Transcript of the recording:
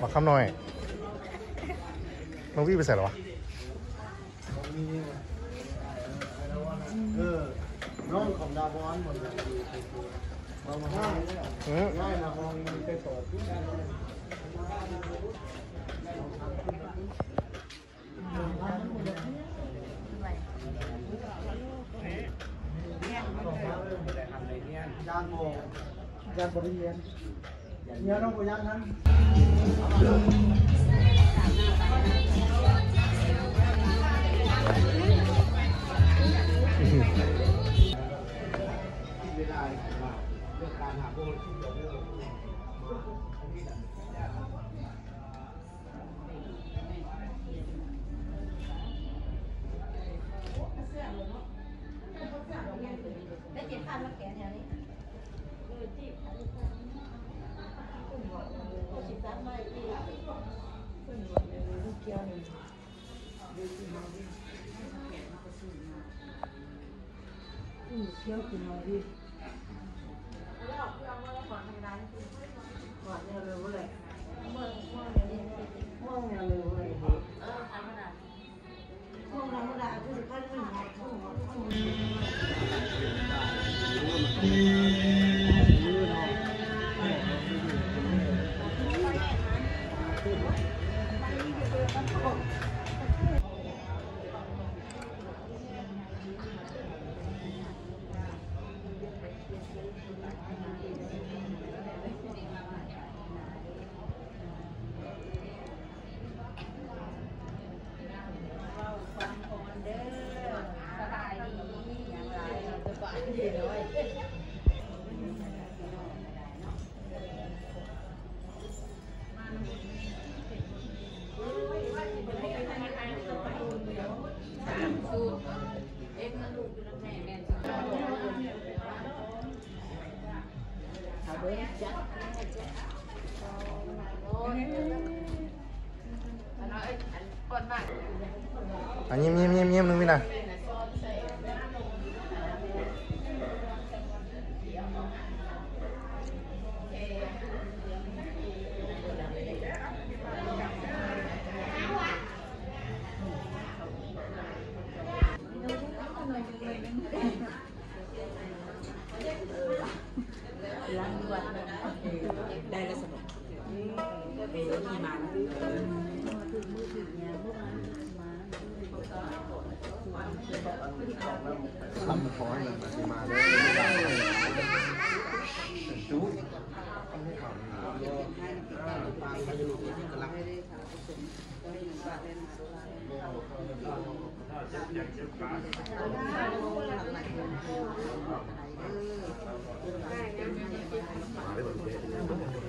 ບັກຄຳນ້ອຍ ນ້ອງວີໄປໃສແລ້ວວະ? ເອີ ນ້ອງຂອງດາວອນບໍ່ໄດ້ຢູ່ ອືມ ຍ້າຍມາຫ້ອງນີ້ໄປຕໍ່. ຢ້ານບໍ່ ຢ້ານບໍ່ໄດ້ຮຽນ ເມຍນ້ອງບໍ່ຢ້ານນຳ. ອ່ະ ຍິ້ມ ຍິ້ມ ຍິ້ມ ຍິ້ມ ໜຶ່ງວິນາ. ໄດ້ແລ້ວສະເນາະ ເອີ ຂີ່ມ້ານະ ຄຳຂໍໃຫ້ນາງມາເດີ ເອີ.